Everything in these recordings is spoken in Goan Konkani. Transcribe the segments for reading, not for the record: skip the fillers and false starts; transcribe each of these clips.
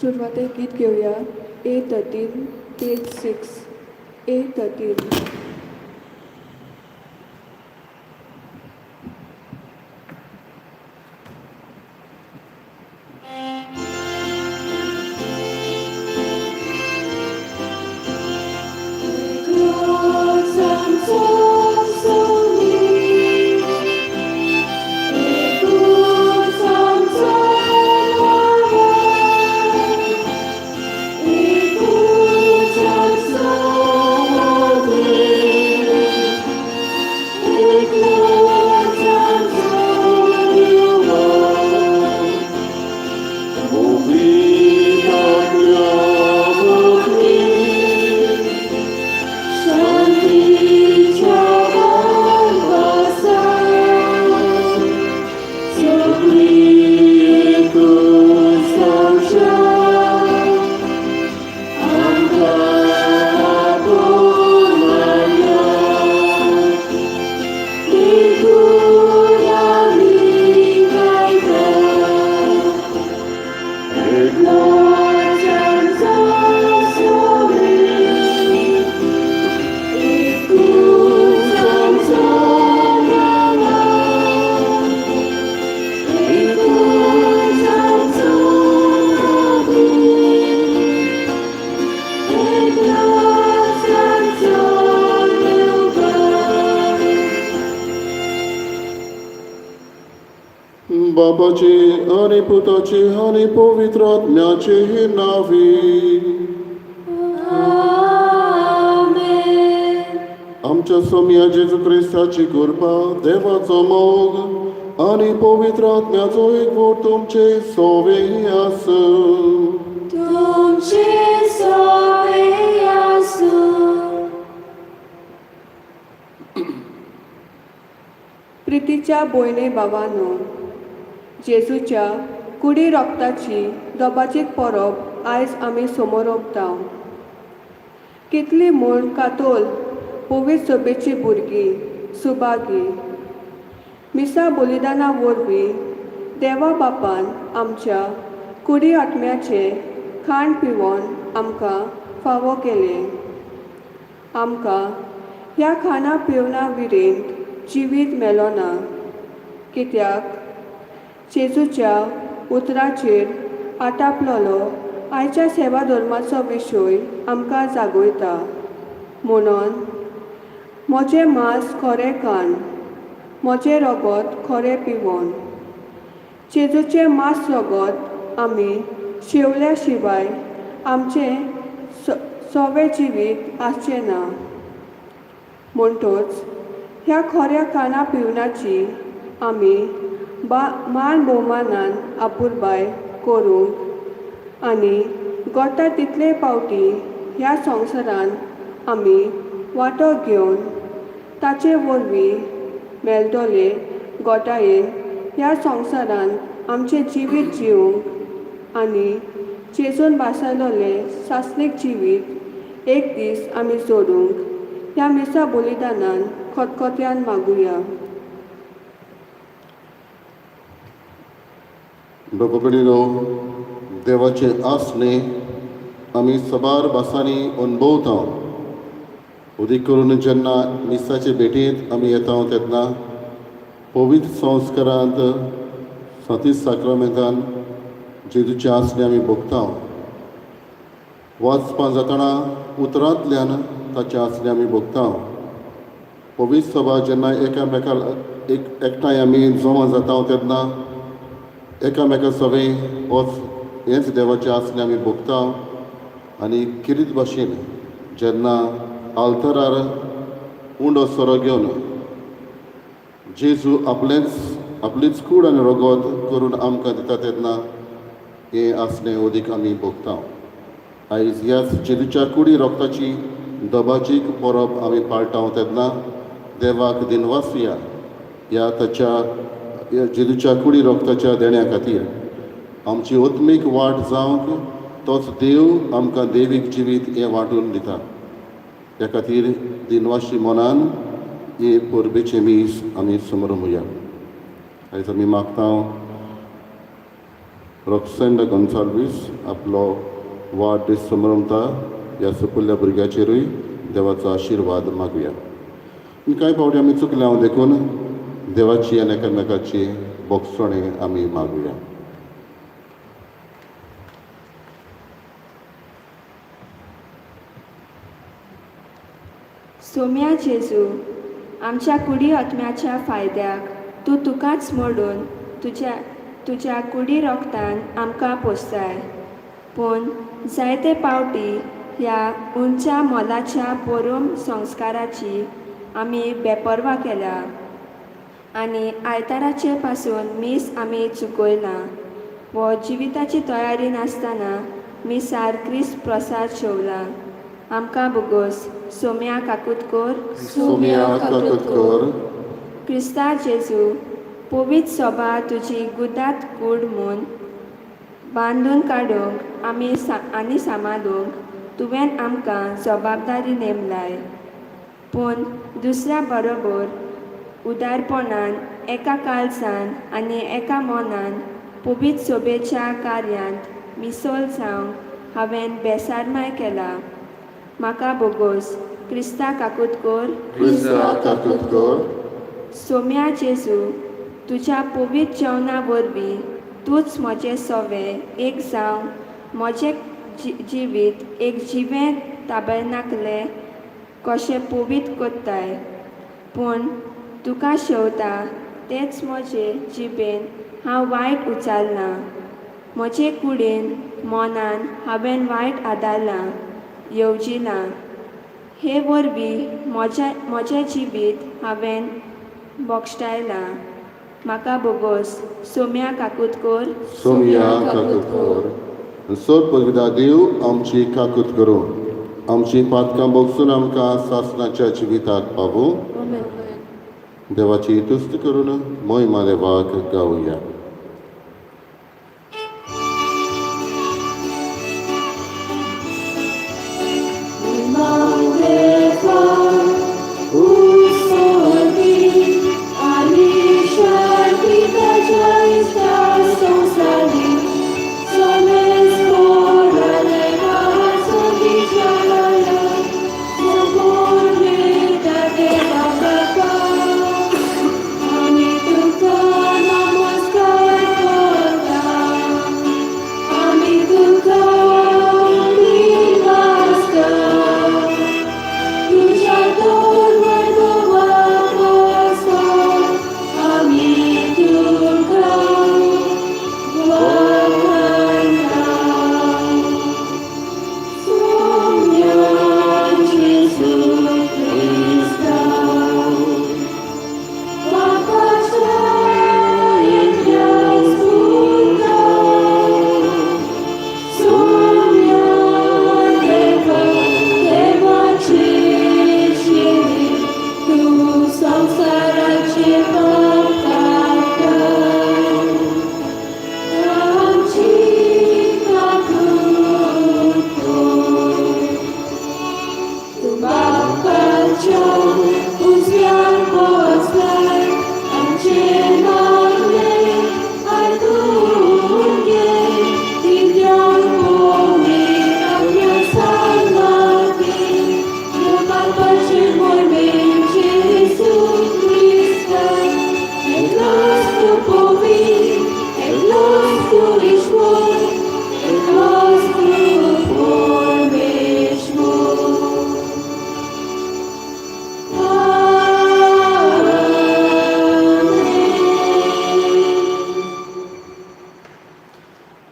सुरवातेक गीत घेवया A 13 page 6 A 13. बापाचे आनी पुताचे आनी पवित्र आत्म्याचे नांवे. आमच्या सोम्या जेजू क्रिस्ताची कृपा, देवाचो मोग आनी पवित्र आत्म्याचो एकवट तुमचे सोवे आसूं. तुमचे सोवे आसूं. प्रितीच्या भयणे भावानो, जेजूच्या कुडी रोगताची दोबाजीक परब आयज आमी समोर कितली म्हूण कातोल पवित्र सभेची भुरगीं सुभागी. मिसा बलिदाना वरवीं देवा बापान आमच्या कुडी आत्म्याचें खाण पिवन आमकां फावो केलें. आमकां ह्या खाणा पिवना विरेंत जिवीत मेलो ना, कित्याक जेजूच्या उतराचेर आटापलोलो आयच्या सेवा धर्माचो विशय आमकां जागयता. म्हणून म्हजें मांस खरें खाण, म्हजें रगत खरें पिवन. जेजूचें मांस रगत आमी शेवल्या शिवाय आमचें सोवें जिवीत आसचें ना. म्हणटच ह्या खऱ्या खाणा पिवणाची आमी बा मान भोवमानान अपुरबाय करूंक आनी गोता तितले पावटी ह्या संवसारांत आमी वांटो घेवन ताचे वरवीं मेळटले गोटायेन ह्या संवसारांत आमचें जिवीत जिवंक आनी जेजून भासायलोलें सासणीक जिवीत एक दीस आमी जोडूंक ह्या मिसा बलिदानान खतखत्यान मागुया. बाबा, देवाचें आसणें आमी साबार भासांनी अणभवता. अदीक करून जेन्ना मिसाचे भेटेंत आमी येता तेन्ना पवित्र संस्कारांत, सांतीस साक्रामेंतान जेजूचें आसणें आमी भोगता. वाचपां जातना उतरांतल्यान ताचें आसणें आमी भोगता. पवित्र सभा जेन्ना एकामेका एक एकठांय आमी जमा जाता तेन्ना एकामेका सवें होच हेंच देवाचें आसणें आमी भोगता. आनी किरीत भाशेन जेन्ना आल्तरार उंडो सोरो घेवन जेजू आपलेंच आपलीच कूड आनी रगत करून आमकां दिता तेन्ना हें आसणें अदीक आमी भोगता. आयज ह्याच जेजूच्या कुडी रोगताची दबाजीक परब आमी पाळटा तेन्ना देवाक दिनवासुया ह्या ताच्या जेजूच्या कुडी रोगताच्या देण्या खातीर. आमची आत्मीक वाट जावंक तोच देव आमकां देवीक जिवीत हें वांटून दिता. त्या खातीर दिनवाशी मनान हे परबेचें मीस आमी समरमुया. आयज आमी मागता रॉक्सेंडा गोन्साल्वीस आपलो वाडदीस समरमता. ह्या सुपुल्ल्या भुरग्याचेरूय देवाचो आशिर्वाद मागुया. आनी कांय फावटी आमी चुकल्या देखून देवाची आनी एकामेकाची बोगसणे आमी मागुया. सोम्या जेजू, आमच्या कुडी आत्म्याच्या फायद्याक तूं तुकाच मोडून तुज्या तुज्या कुडी रोगतान आमकां पोसताय. पूण जायते पावटी ह्या उंच्या मोलाच्या पोरूम संस्काराची आमी बेपर्वा केल्या आनी आयताराचे पासून मीस आमी चुकयलां वो जिविताची तयारी नासतना मिसार क्रिस्त प्रसाद शेवला. आमकां बोगोस. सोम्या काकूत कोर. सोम्या काकूत कर. क्रिस्ता जेजू, पवित्र सोबा तुजी गुदात कूड म्हूण बांदून काडूंक आमी आनी सांबाळूंक तुवें आमकां जबाबदारी नेमलाय. पूण दुसऱ्या बरोबर उदारपणान एका काळजान आनी एका मनान पवित्र सोबेच्या कार्यांत मिसोल जावंक हांवें बेसारमाय केला. म्हाका बोगोस. क्रिस्ता काकूत कोर. क्रिस्ता काकूत कर. सोम्या जेजू, तुज्या पवित्र जेवणा वरवीं तूंच म्हजें सवें एक जावं म्हजें जिवीत एक जिवें ताबेनाकलें कशें पवित्र कोत्ताय. पूण तुका शेवता तेच म्हजे जिबेन हांव वायट उचारलां. म्हजे कुडीन मनान हांवें वायट आदारलां येवजिलां. हे वरवीं म्हज्या म्हजें जिवीत हांवें बोगश्टायलां. म्हाका बोगोस. सोम्या काकूत कोर. सोम्या काकूत कर. सोद पवित्र देव आमची काकूत करूं, आमची पातकां बोगसून आमकां सासणाच्या जिविताक पावूं. देवाची तुस्त करून मोहिमा देवाक गावया.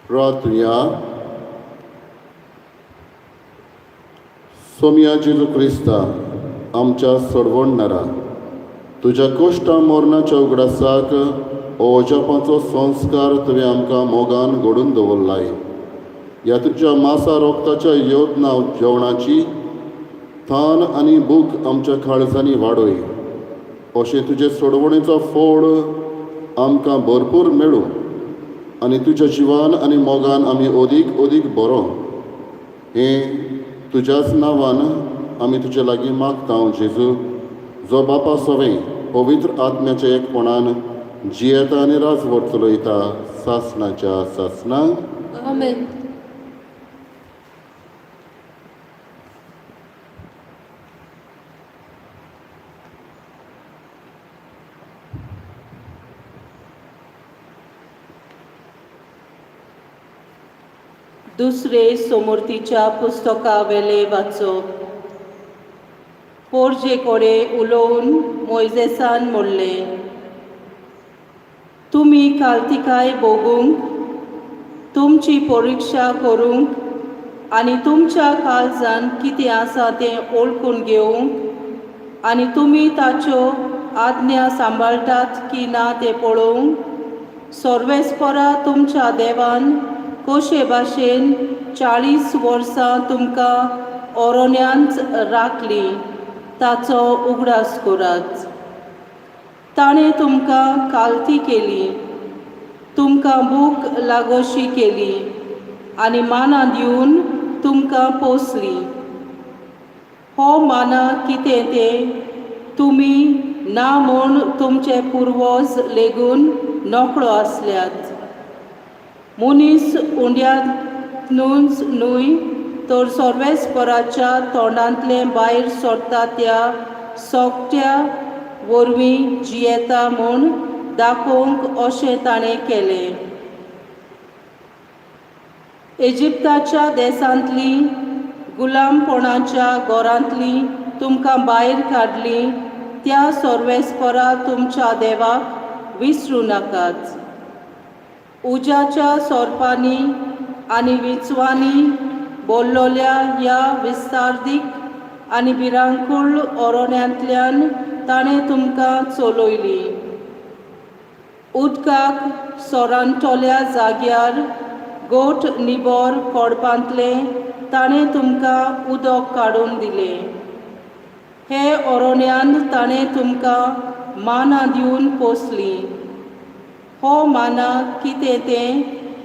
प्रार्थुया. सोम्या जेजू क्रिस्ता, आमच्या सोडवणणारा, तुज्या कोश्टा मरणाच्या उगडासाक ओजापाचो संस्कार तुवें आमकां मोगान घडून दवरलाय. ह्या तुज्या मासा रोगताच्या योजना जेवणाची थान आनी भूक आमच्या काळजांनी वाडय, अशें तुजे सोडवणेचो फोड आमकां भरपूर मेळूं आनी तुज्या जिवान आनी मोगान आमी अदीक अदीक बरो. हें तुज्याच नांवान आमी तुजे लागीं मागता जेजू, जो बापा सवें पवित्र आत्म्याच्या एकपणान जियेता आनी राजवट चलयता सासणाच्या सासणां. आमेन. दुसरे सोमूर्तीच्या पुस्तकावेले वाचप. पोरजे कडेन उलोवन मोयजेसान म्हणलें, तुमी कालतिकाय भोगूंक, तुमची परिक्षा करूंक आनी तुमच्या काळजान कितें आसा तें वळखून घेवंक आनी तुमी ताच्यो आज्ञा सांबाळटात की ना तें पळोवंक सर्वेस्परा तुमच्या देवान कशे भाशेन 40 वर्सां तुमकां ओरोन्यांत राखली ताचो उगडास करात. ताणें तुमकां कालती केली, तुमकां भूक लागोशी केली आनी मानां दिवन तुमकां पोसली. हो माना कितें तें तुमी ना म्हूण तुमचे पुर्वज लेगून नकळो आसल्यात. मनीस उंड्यानूच न्हय तर सर्वेस्पराच्या तोंडांतलें भायर सरता त्या सोकट्या वरवीं जियेता म्हूण दाखोवंक अशें ताणें केलें. इजिप्ताच्या देशांतली गुलामपणाच्या घरांतली तुमकां भायर काडली त्या सर्वेस्परा तुमच्या देवाक विसरूं नाकात. उज्याच्या सोरपांनी आनी विंचवांनी बोल्लोल्या ह्या विस्तारदीक आनी भिरांकूळ ओरोण्यांतल्यान ताणें तुमकां चलयली. उदकाक सोरांटोल्या जाग्यार गोठ निबोर कोडपांतलें ताणें तुमकां उदक काडून दिलें. हे ओरोण्यान ताणें तुमकां मानां दिवन पोसली. हो माना कितें तें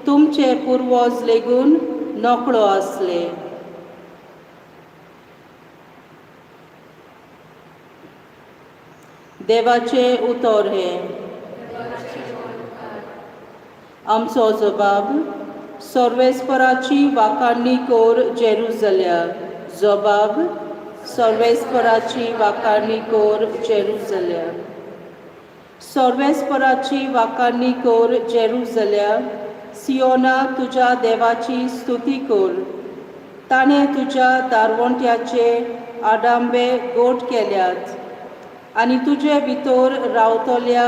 तुमचे पुर्वज लेगून नकळो आसले. देवाचें उतर हें. आमचो जबाब सर्वेस्पराची वाखाणणी कर जेरुजल्या. जबाब सर्वेस्पराची वाखाणणी कर जेरुजल्या. सर्वेस्पराची वाखाणणी कर जेरुजल्या. सियोना तुज्या देवाची स्तुती कर. ताणें तुज्या दारवंट्याचे आडांबे गोट केल्यात आनी तुजे भितर रावतल्या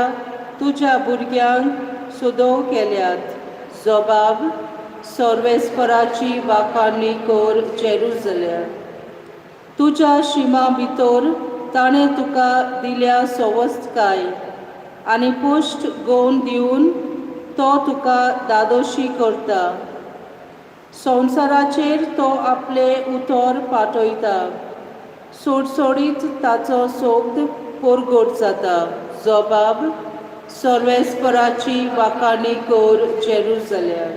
तुज्या भुरग्यांक सुदोव केल्यात. जबाब सर्वेस्पराची वाखाणणी कर जेरुजल्या. तुज्या शिमा भितर ताणें तुका दिल्या सवस्तकाय आनी पुश्ट गोवन दिवन तो तुका दादोशी करता. संवसाराचेर तो आपलें उतर पाठयता. सोडसोडीत ताचो सोद परगट जाता. जबाब सर्वेस्पराची वाखाणणी कर जेरुजल्या.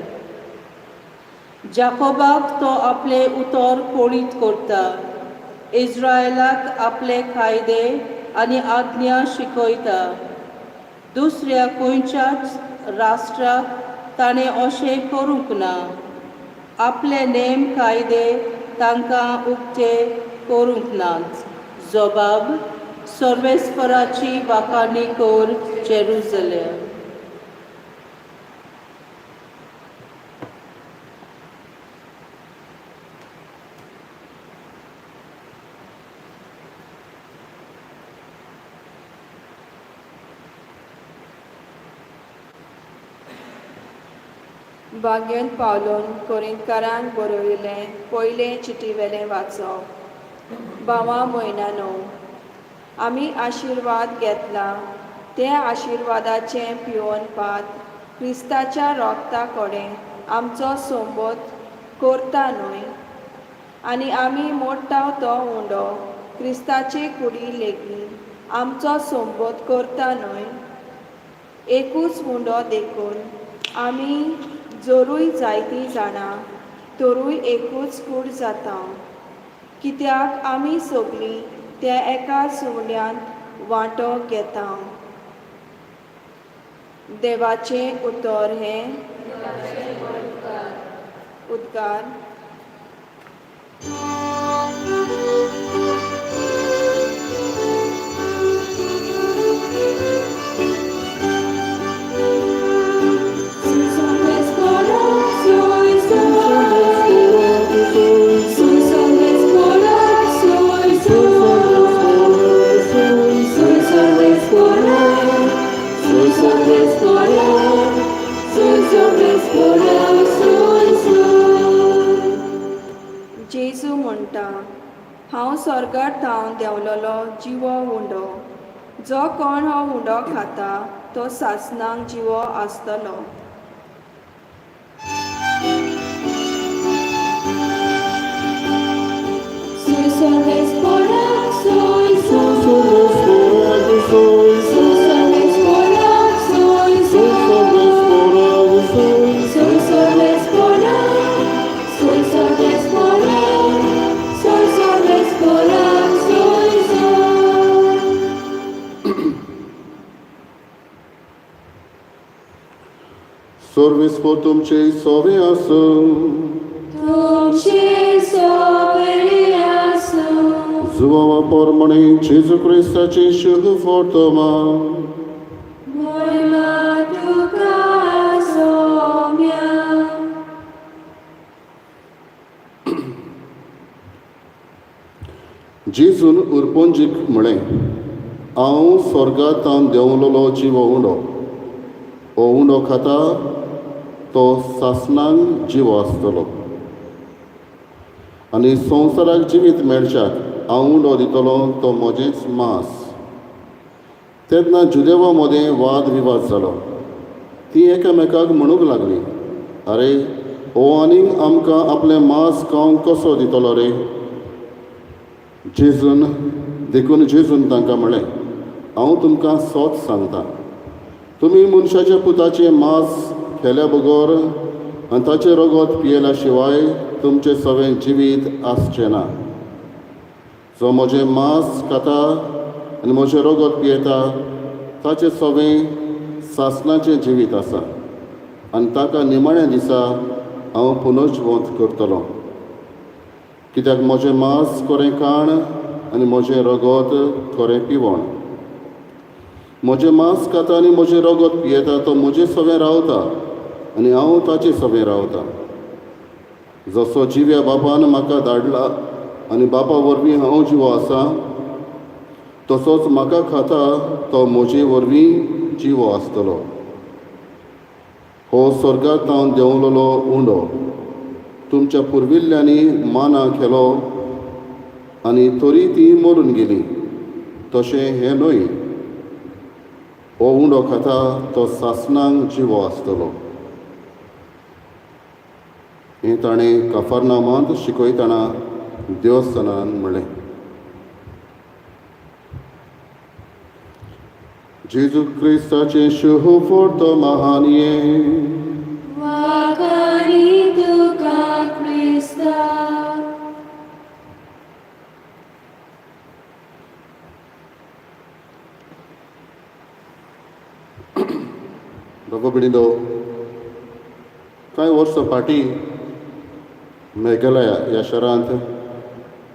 जाकोबाक तो आपलें उतर कोळीत करता. इस्रायलाक आपले कायदे आनी आज्ञा शिकयता. दुसऱ्या खंयच्याच राष्ट्राक ताणें अशें करूंक ना. आपले नेम कायदे तांकां उक्ते करूंक नात. जबाब सर्वेस्पराची वाखाणणी कर जेरुजल्या. बागेंत पावलोन कोरिंतकारांक बरयलें पयलें चिटीवेलें वाचप. भावा भयणांनो, आमी आशिर्वाद घेतला ते आशिर्वादाचें पिवन पात क्रिस्ताच्या रोगता कडेन आमचो सोबत करता न्हय, आनी आमी मोडटा तो उंडो क्रिस्ताचे कुडी लेगीत आमचो सोबत करता न्हय. एकूच उंडो देखून आमी जरूय जायतीं जाणां तरूय एकूच कूड जाता, कित्याक आमी सगळीं त्या एका सुवण्यांत वांटो घेता. देवाचें उतर हें उद्गार. जेजू म्हणटा, हांव स्वर्गार थावन देंवलेलो जिवो उंडो. जो कोण हो उंडो खाता तो सासणाक जिवो आसतलो. सर्वीस फॉर तुमचे सोवे आसूं. तुमचे सोबरी आसूं. जुवावा पोरमणे जेजू क्रिस्ताचे शुभ फोर्तोमा. मोयमा तुका सोम्या. जेजून उरपोंजीक म्हळें, हांव स्वर्गांत देंवलेलो जिवो उंडो. हो उंडो खाता तो सासणाक जिवो आसतलो आनी संवसाराक जिवीत मेळच्याक हांव उंडो दितलो तो म्हजेंच मांस. तेन्ना जुदेवा मदें वाद विवाद जालो. ती एकामेकाक म्हणूंक लागली, आरे हो आनीक आमकां आपलें मांस खावंक कसो दितलो रे? जेजून देखून जेजून तांकां म्हळें, हांव तुमकां सोत सांगता, तुमी मनशाच्या पुताचें मांस खेल्या बगर आनी ताचें रगत पियेल्या शिवाय तुमचें सगळें जिवीत आसचें ना. जो म्हजें मांस खाता आनी म्हजें रगत पियेता ताचें सगळें सासणाचें जिवीत आसा आनी ताका निमाण्या दिसा हांव पुनर्जिवंत करतलो. कित्याक म्हजें मांस खरें खाण आनी म्हजें रगत खरें पिवण. म्हजें मांस खाता आनी म्हजें रगत पियेता तो म्हजें सवें रावता आनी हांव ताचे सवें रावता. जसो जिव्या बापान म्हाका धाडला आनी बापा वरवीं हांव जिवो आसा, तसोच म्हाका खाता तो म्हजे वरवीं जिवो आसतलो. हो स्वर्गांत हांव देंवलेलो उंडो तुमच्या पुर्विल्ल्यांनी माना केलो आनी तरी ती मरून गेली, तशें हें न्हय. हो उंडो खाता तो सासणाक जिवो आसतलो. हें ताणें कफरनामांत शिकयतना देवस्थानान म्हणलें. जेजू क्रिस्ताचें शुभ फोर्तो महानये. वाखाणी तुका क्रिस्ता. बाबा बिडिंदो, कांय वर्सां फाटीं मेघालया ह्या शारांत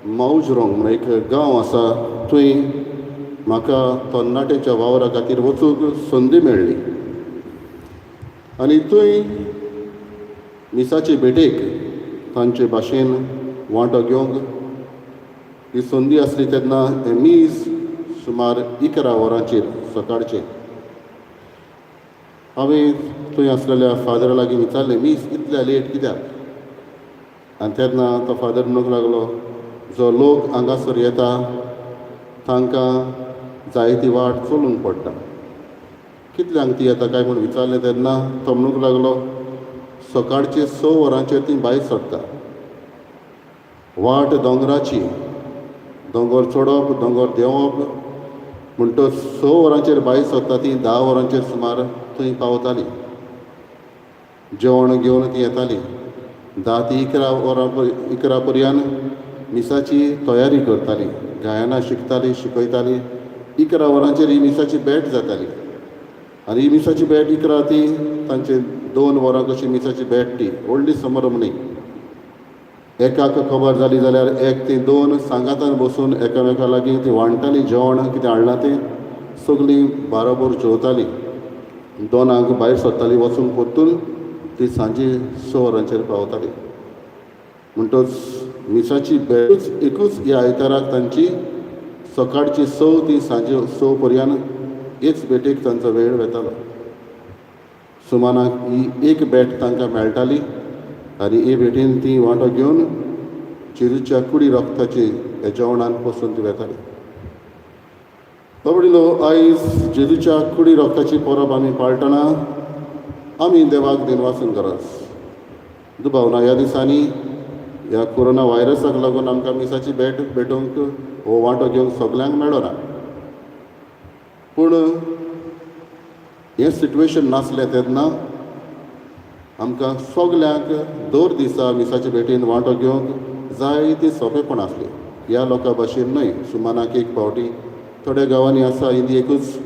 मावजरोंग म्हूण एक गांव आसा, थंय म्हाका तरणाट्याच्या वावरा खातीर वचूंक संदी मेळ्ळी आनी थंय मिसाचे भेटेक तांचे भाशेन वांटो घेवंक ही संदी आसली. तेन्ना हें मीस सुमार 11 वरांचेर सकाळचें. हांवें थंय आसलेल्या फादरा लागीं विचारलें, मीस इतल्या लेट कित्याक? आनी तेन्ना तो फादर म्हणूंक लागलो, जो लोक हांगासर येता तांकां जायती वाट चलूंक पडटा. कितल्यांक ती येता काय म्हूण विचारलें तेन्ना तो म्हणूंक लागलो, सकाळचे 6 वरांचेर ती भायर सरता. वाट दोंगराची, दोंगर चडप दोंगर देंवप, म्हणटच 6 वरांचेर भायर सरता ती 10 वरांचेर सुमार थंय पावताली. जेवण घेवन ती येताली. 10 ते 11 वरां 11 पर्यंत मिसाची तयारी करताली, गायनां शिकताली, शिकयताली. 11 वरांचेर ही मिसाची भेट जाताली. आनी ही मिसाची भेट 11 ती तांचे 2 वरां कशी मिसाची भेट ती व्हडली समारंभ न्ही. एकाक खबर जाली जाल्यार 1 ते 2 सांगातान बसून एकामेका लागीं ती वांट्टालीं जेवण कितें हाडलां तें सगळीं बाराबोर जेवतालीं. 2 भायर सरतालीं वचूंक परतून ती सांजे 6 वरांचेर पावताली. म्हणटच मिसाची भेटूच एकूच ह्या आयताराक तांची सकाळची 6 ती सांजे 6 पर्यंत हेच भेटेक तांचो वेळ वेतालो. सुमानाक ही एक भेट तांकां मेळटाली आनी हे भेटेन ती वांटो घेवन जेजूच्या कुडी रक्ताची ह्या जेवणान पसून ती वेताली. बाबडिलो आयज जेजूच्या कुडी रक्ताची परब आमी पाळटना आमी देवाक दिनवासून गरज दुबाव ना. ह्या दिसांनी ह्या कोरोना व्हायरसाक लागून आमकां मिसाची भेट भेटोवंक हो वांटो घेवंक सगल्यांक मेळना, पूण हें सिट्युएशन नासलें तेन्ना आमकां सगल्यांक दर दिसा मिसाचे भेटीन वांटो घेवंक जायती सोंपेपण आसली. ह्या लोकां भाशेन न्हय, सुमानाक एक फावटी थोड्या गांवांनी आसा इंदी एकूच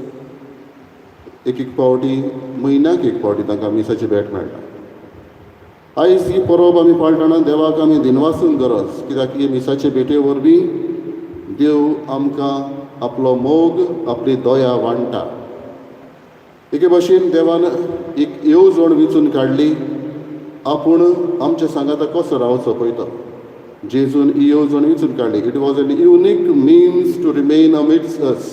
एक एक फावटी म्हयन्याक एक फावटी तांकां मिसाची भेट मेळटा. आयज ही परब आमी पाळटना देवाक आमी दिनवासूंक गरज, कित्याक ही मिसाचे भेटे वरवीं देव आमकां आपलो मोग आपली दया वांट्टा. एके भाशेन देवान एक येवजण विंचून काडली, आपूण आमच्या सांगाता कसो रावचो पळय तो जेजून ही येवजण विंचून काडली. It was an unique means to remain amidst us.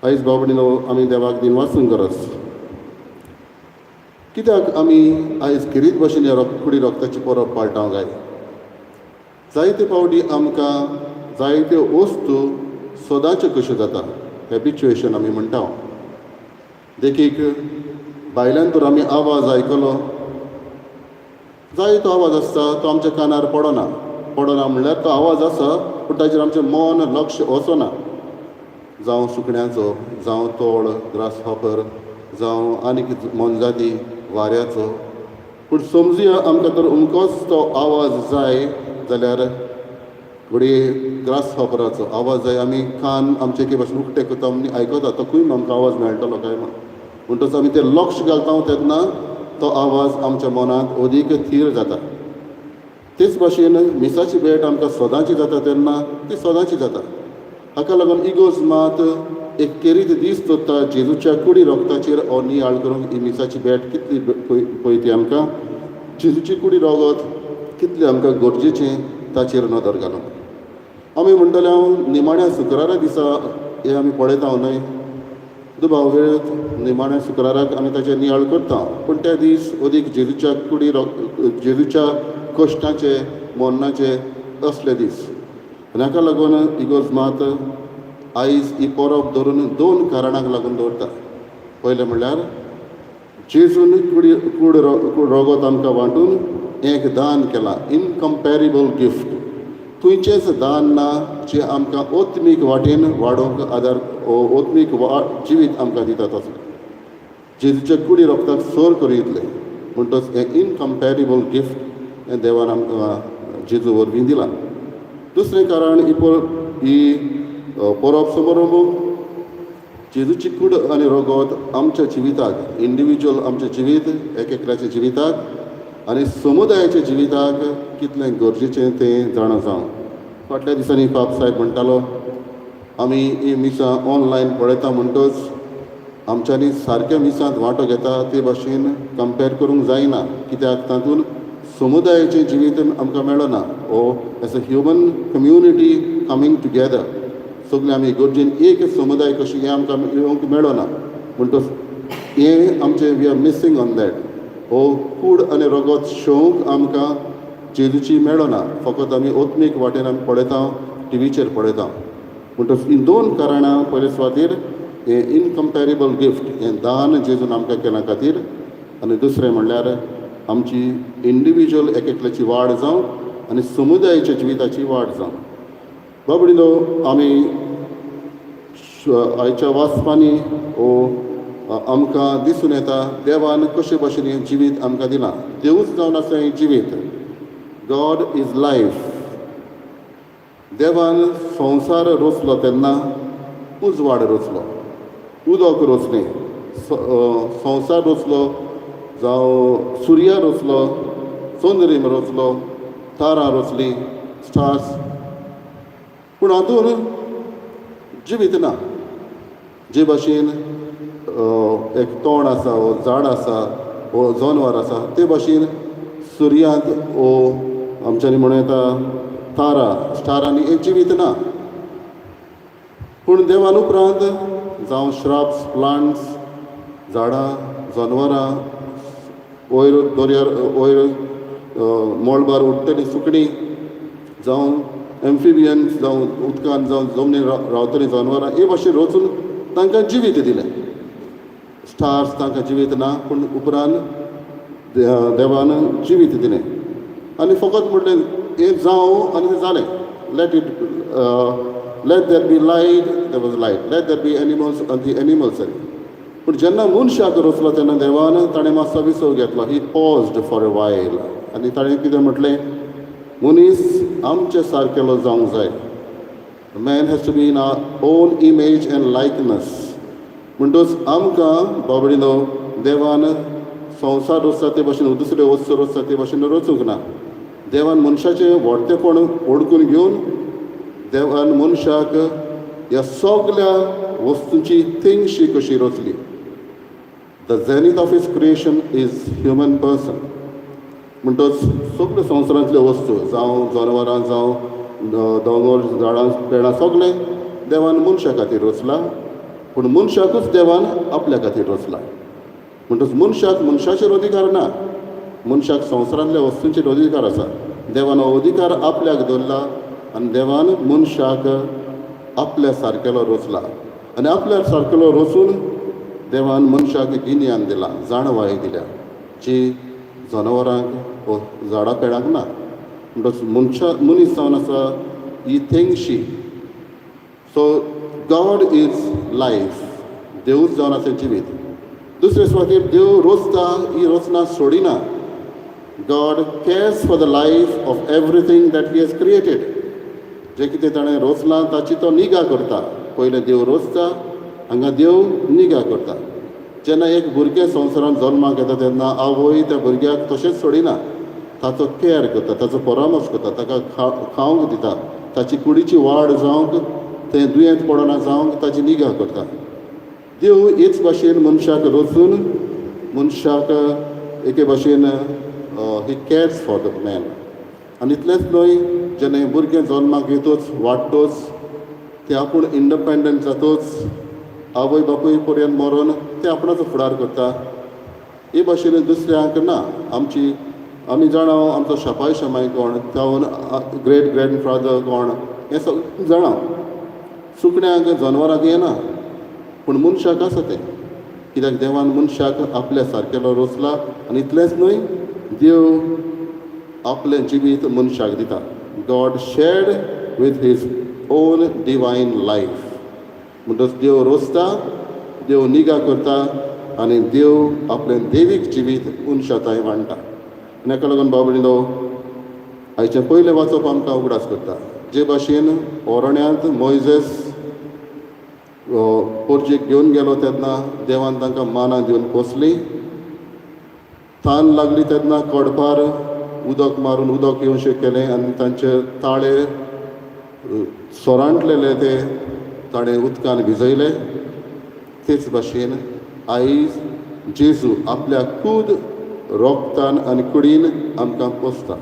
आयज बाबडीनो आमी देवाक दिनवासूंक गरज, कित्याक आमी आयज खेरीत भाशेन ह्या कुडी रक्ताची परब पाळटा काय. जायते फावटी आमकां जायत्यो वस्तू सदांच्यो कश्यो जाता, हॅबिच्युएशन आमी म्हणटा. देखीक भायल्यान तर आमी आवाज आयकलो, जायतो आवाज आसता तो आमच्या कानार पडना. पडना म्हणल्यार तो आवाज आसा पूण ताचेर आमचें मन लक्ष वचना. जावं सुकण्याचो, जावं तोळ ग्रास हॉपर, जावं आनी मोनजाती वाऱ्याचो, पूण समजुया आमकां तर अमकोच तो आवाज जाय जाल्यार घडये ग्रास हॉपराचो आवाज जाय, आमी कान आमचे एके भाशेन उक्ते करता आनी आयकता तो खंय आमकां आवाज मेळटलो काय म्हण. म्हणटच आमी तें लक्ष घालता तेन्ना तो आवाज आमच्या मनांत अदीक थीर जाता. तेच भाशेन मिसाची भेट आमकां सदांची जाता तेन्ना ती सदांची जाता. हाका लागून इगोर्ज मात एक खेरीत दीस दवरता जेजूच्या कुडी रक्ताचेर हो नियाळ करूंक. ही मिसाची भेट कितली पळय ती आमकां जेजूची कुडी रगत कितलें आमकां गरजेचें ताचेर नदर घालूंक. आमी म्हणटले हांव निमाण्या शुक्रारा दिसा हें आमी पळयता न्हय, दुबाव वेळ निमाण्या शुक्राराक आमी ताचेर नियाळ करता, पूण त्या दीस अदीक जेजूच्या कुडी जेजूच्या कश्टाचे मरणाचे असले दीस. आनी हाका लागून इगोर्ज मात आयज ही परब धरून 2 कारणांक लागून दवरता. पयलें म्हणल्यार जेजून कुडी कूड रगत आमकां वांटून एक दान केलां, इनकम्पेरेबल गिफ्ट. खंयचेंच दान ना जें आमकां आत्मीक वाटेन वाडोवंक आदार, आत्मीक जिवीत आमकां दिता तसलें जेजूच्या कुडी रक्ताक सर करूं इतलें. म्हणटच हें इनकम्पेरेबल गिफ्ट हें देवान आमकां जेजू वरवीं दिलां. दुसरें कारण ही परब समारंभ जेजूची कूड आनी रगत आमच्या जिविताक, इंडिविज्युअल आमच्या जिवीत एक एकल्याच्या जिविताक आनी समुदायाच्या जिविताक कितलें गरजेचें तें जाणा जावं. फाटल्या दिसांनी पाप साहेब म्हणटालो आमी ही मिसां ऑनलायन पळयता म्हणटच आमच्यांनी सारक्या मिसांत वांटो घेता ते भाशेन कंपेर करूंक जायना, कित्याक तातूंत समुदायाचें जिवीत आमकां मेळना. ओ as a human community coming together सगळीं आमी इगर्जेन एक समुदाय कशी हें आमकां येवंक मेळना. म्हणटच हें आमचें we are missing on that. हो कूड आनी रगत शेवंक आमकां जेजूची मेळना, फकत आमी आत्मीक वाटेन आमी पळयता, टिवीचेर पळयता. म्हणटच ही 2 कारणां, पयले सुवातेर हें इनकम्पेरेबल गिफ्ट हें दान जेजून आमकां केल्या खातीर, आनी दुसरें म्हणल्यार आमची इंडिविज्युअल एक एकल्याची वाड जावं आनी समुदायाच्या जिविताची वाड जावं. बाबडिनो आमी आयच्या वाचपांनी हो आमकां दिसून येता देवान कशे भाशेन हें जिवीत आमकां दिलां. देवूच जावन आसा हें जिवीत. God is life. देवान संवसार रचलो तेन्ना उजवाड रचलो. उदक रचलें, संवसार रचलो, जावं सुर्या रचलो, चंद्रीम रचलो, तारां रचलीं, स्टार्स, पूण हातून जिवीत ना. जे भाशेन एक तण आसा वो झाड आसा वो जनवर आसा, ते भाशेन सुर्यांत वो आमच्यांनी म्हणूं येता तारा स्टारांनी हें जिवीत ना. पूण देवान उपरांत जावं श्रब्स, प्लांट्स, झाडां, जनवरां, वयर दर्यार वयर मळबार उडटलीं सुकणीं, जावं एम्फिबियन्स, जावं उदकान जावं जमनीर रावतलीं जनवरां, हे भाशेन रचून तांकां जिवीत दिलें. स्टार्स तांकां जिवीत ना, पूण उपरांत देवान जिवीत दिलें आनी फकत म्हटलें हें जावं आनी तें जालें. Let there be light, there was light. Let there be animals, the animals जाली. पूण जेन्ना मनशाक रचलो तेन्ना देवान ताणें मातसो विसव घेतलो. He paused for a while आनी ताणें कितें म्हटलें? मनीस आमचे सारकेलो जावंक जाय. Man has to be in our own image and likeness. म्हणटच आमकां बाबडीनो देवान संवसार रचता ते भाशेन, दुसरे वस्तू रचता ते भाशेन रचूंक ना. देवान मनशाचें व्हडतेपण ओडकून घेवन देवान मनशाक ह्या सगल्या वस्तूंची तेंगशी कशी रचली. The zenith of his creation is human person. म्हणटच सगळे संवसारांतल्यो वस्तू, जावं जनावरां, जावं दोंगर, झाडां पेडां, सगळें देवान मनशा खातीर रचलां, पूण मनशाकूच देवान आपल्या खातीर रचला. म्हणटच मनशाक मनशाचेर अधिकार ना, मनशाक संवसारांतल्या वस्तूंचेर अधिकार आसा. देवान हो अधिकार आपल्याक दवरला आनी देवान मनशाक आपल्या सारकेलो रचला आनी आपल्या सारकेलो रचून देवान मनशाक गिन्यान दिलां, जाणवाय दिल्या, जी जनावरांक वो झाडां पेडांक ना. म्हणटच मनशा मनीस जावन आसा ही तेंगशी. So God is life. देवूच जावन आसा जिवीत. दुसरे सुवातेर देव रोचता, ही रचना सोडिना. God cares for the life of everything that he has created. जें कितें ताणें रोचलां ताची तो निगा करता. पयलें देव रोचता, हांगा देव निगा करता. जेन्ना एक भुरगें संवसारांत जल्माक येता तेन्ना आवय त्या भुरग्याक तशेंच सोडिना. ताचो कॅर करता, ताचो परामर्श करता, ताका खावंक दिता, ताची कुडीची वाड जावंक, तें दुयेंत पडना जावंक ताची निगा करता. देव हेच भाशेन मनशाक रचून मनशाक एके भाशेन he cares for the man. आनी इतलेंच न्हय, जेन्ना हें भुरगें जल्माक येतच, वाडटच, तें आपूण इंडिपेंडंट जातच, आवय बापूय पर्यंत मरोन ते आपणाचो फुडार करता. हे भाशेन दुसऱ्यांक ना. आमची आमी जाणा, आमचो शापाय शमाय कोण, जावन ग्रेट ग्रँड फादर कोण, हें सगळें जाणा. सुकण्यांक जनवरांक येना, पूण मनशाक आसा तें. कित्याक देवान मनशाक आपल्या सारकेलो रचला. आनी इतलेंच न्हय, देव आपलें जिवीत मनशाक दिता. God shared with his own divine life. म्हणटच देव रोसता, देव निगा करता आनी देव आपलें देवीक जिवीत मनशा थंय वांट्टा. आनी हाका लागून बाबडिनो, आयचें पयलें वाचप आमकां उगडास करता, जे भाशेन ओरण्यांत मोयजेस पोरजीक घेवन गेलो तेन्ना देवान तांकां मानां दिवन पोसली. तान लागली तेन्ना कडपार उदक मारून उदक येवशें केलें आनी तांचे ताळे सोरांटलेले ते ताणें उदकान भिजयले. तेच भाशेन आयज जेजू आपल्या खूद रोगतान आनी कुडीन आमकां पोसता,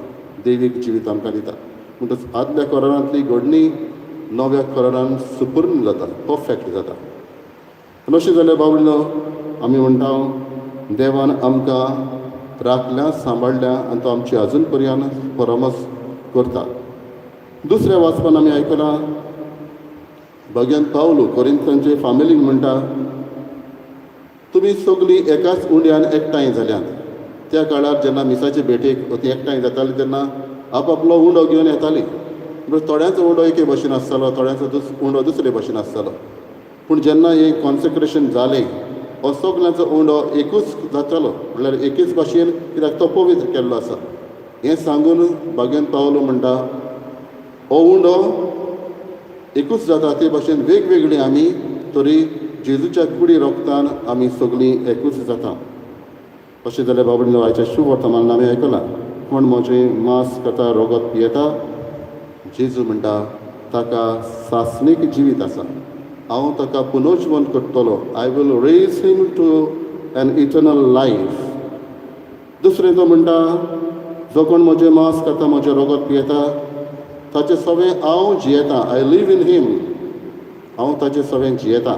देवीक जिवीत आमकां दिता. म्हणटच आदल्या करारांतली घडणी नव्या करारान सुपूर्ण जाता, परफेक्ट जाता. आनी अशें जाल्यार बाबडो, आमी म्हणटा, देवान आमकां राखल्या, सांबाळ्ळ्या आनी तो आमची अजून पर्यंत परामर्श करता. दुसऱ्या वाचपान आमी आयकलां, भग्यान पावलो कोरिंथांचे फामिलीक म्हणटा, तुमी सगळीं एकाच उंड्यान एकठांय जाल्यात. त्या काळार जेन्ना मिसाचे भेटेक ती एकठांय जाताली तेन्ना आप आपलो उंडो घेवन येताली. म्हणटच थोड्यांचो उंडो एके भशेन आसतालो, थोड्यांचो उंडो दुसरे भशेन आसतालो. पूण जेन्ना हें कॉन्सेक्रेशन जालें, हो सगल्यांचो उंडो एकूच जातालो, म्हणल्यार एकेच भाशेन, कित्याक तो पवित्र केल्लो आसा. हें सांगून भाग्यान पावलो म्हणटा, हो उंडो एकूच जाता, ते भाशेन वेगवेगळी आमी तरी जेजूच्या कुडी रोगतान आमी सगळीं एकूच जाता. अशें जाल्यार बाबडीनो, आयच्या शुभ वर्तमान आमी आयकलां, कोण म्हजें मांस खाता, रोगत पियेता, जेजू म्हणटा ताका सासणीक जिवीत आसा, हांव ताका पुनर्जिवन करतलो. I will raise him to an eternal life. दुसरें तो म्हणटा, जो कोण म्हजें मांस खाता, म्हजें रोगत पियेता, ताचें सगळें हांव जियेता. I live in him. हांव ताचें सगळें जियेता.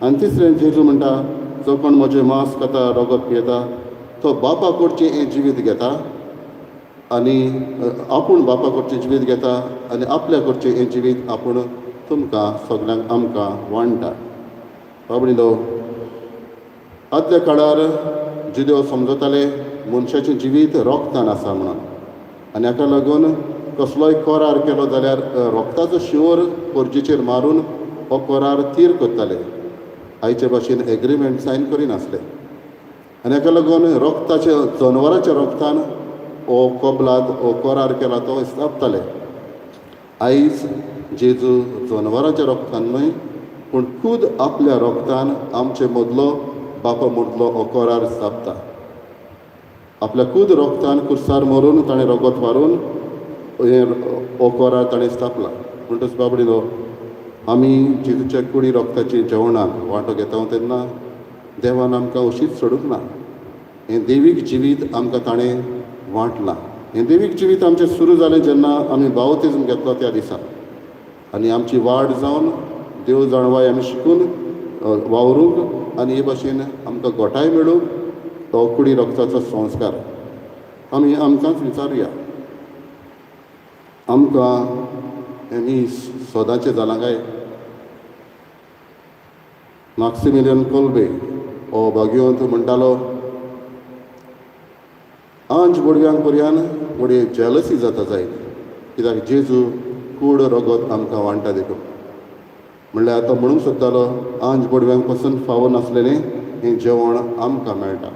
आनी तिसरें जेजू म्हणटा, जो कोण म्हजें मांस खाता, रोगत पियेता, तो बापा कडचें हें जिवीत घेता आनी आपूण बापा कडचें जिवीत घेता आनी आपल्या कडचें हें जिवीत आपूण तुमकां सगल्यांक आमकां वांट्टा. बाबडीनो, आदल्या काळार जुदेव समजताले मनशाचें जिवीत रोगतान आसा म्हणून, आनी हाका लागून कसलोय करार केलो जाल्यार रोगताचो शिंवर पोरजेचेर मारून हो करार थीर करताले. आयचे भाशेन एग्रीमेंट सायन करिनासले. आनी हाका लागून रोगताचे, जनवराच्या रोगतान हो कबलात, हो करार केला तो स्थापताले. आयज जेजू जनवराच्या रोगतान न्हय, पूण खूद आपल्या रोगतान आमचे मदलो, बापा मदलो हो करार स्थापता. आपल्या खूद रोगतान कुर्सार मरून ताणें रोगत मारून हें हो करार ताणें स्थापला. म्हणटच बाबडीनो, आमी जेजूच्या कुडी रोगताची जेवणाक वांटो घेता तेन्ना देवान आमकां अशीच सोडूंक ना. हें देवीक जिवीत आमकां ताणें वांटलां. हें देवीक जिवीत आमचें सुरू जालें जेन्ना आमी बावतिज्म घेतलो त्या दिसा, आनी आमची वाड जावन देव जाणवाय आमी शिकून वावरूंक आनी हे भाशेन आमकां गोठाय मेळूंक तो कुडी रोगताचो संस्कार. आमी आमकांच विचारुया, आमकां हें मीस सदांचें जालां काय? माक्सिमिलियन कोल्बे हो भाग्यवंत म्हणटालो, आंज बोडव्यांक पर्यान घडये जेलसी जाता जायत, कित्याक जेजू कूड रगत आमकां वांट्टा देखून. म्हणल्यार आतां म्हणूंक सोदतालो, आंज बोडव्यांक पसून फावो नासलेलें हें जेवण आमकां मेळटा.